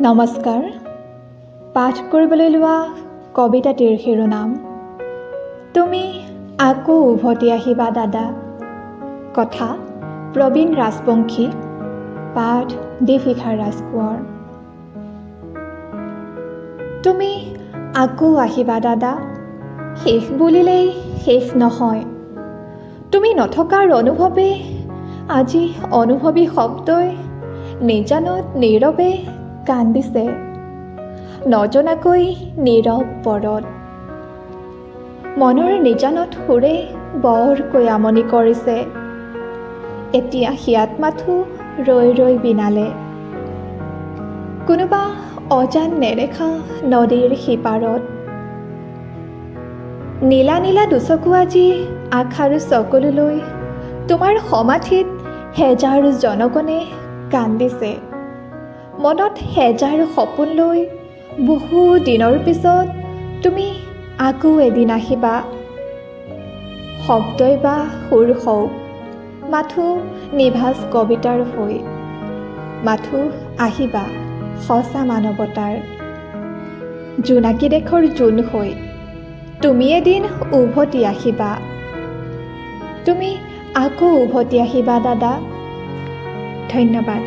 নমস্কাৰ। পাঠ কৰিবলৈ লোৱা কবিতাটিৰ শিৰোনাম তুমি আকৌ উভতি আহিবা দাদা। কথা প্ৰবীণ ৰাজবংশী, পাঠ দীপশিখা ৰাজকোঁৱৰ। তুমি আকৌ আহিবা দাদা, শেষ বুলিলেই শেষ নহয়। তুমি নথকাৰ অনুভৱে আজি অনুভৱী শব্দই নিজানত নীৰৱে কান্দিছে, নজনাকৈ নীৰৱ পৰত। মনৰ নিজানত সুৰে বৰকৈ আমনি কৰিছে, এতিয়া হিয়াত মাথো ৰৈ ৰৈ বিনালে। কোনোবা অজান নেদেখা নদীৰ সিপাৰত নীলা নীলা দুচকু আজি আশাৰ চকুলোলৈ তোমাৰ সমাধিত হেজাৰ জনগণে কান্দিছে। মনত হেজাৰ সপোন লৈ বহু দিনৰ পিছত তুমি আকৌ এদিন আহিবা। শব্দই বা সুৰ হওক, মাথো নিভাঁজ কবিতাৰ হৈ মাথো আহিবা সঁচা মানৱতাৰ জোনাকী দেশৰ জোন হৈ তুমি এদিন উভতি আহিবা। তুমি আকৌ উভতি আহিবা দাদা। ধন্যবাদ।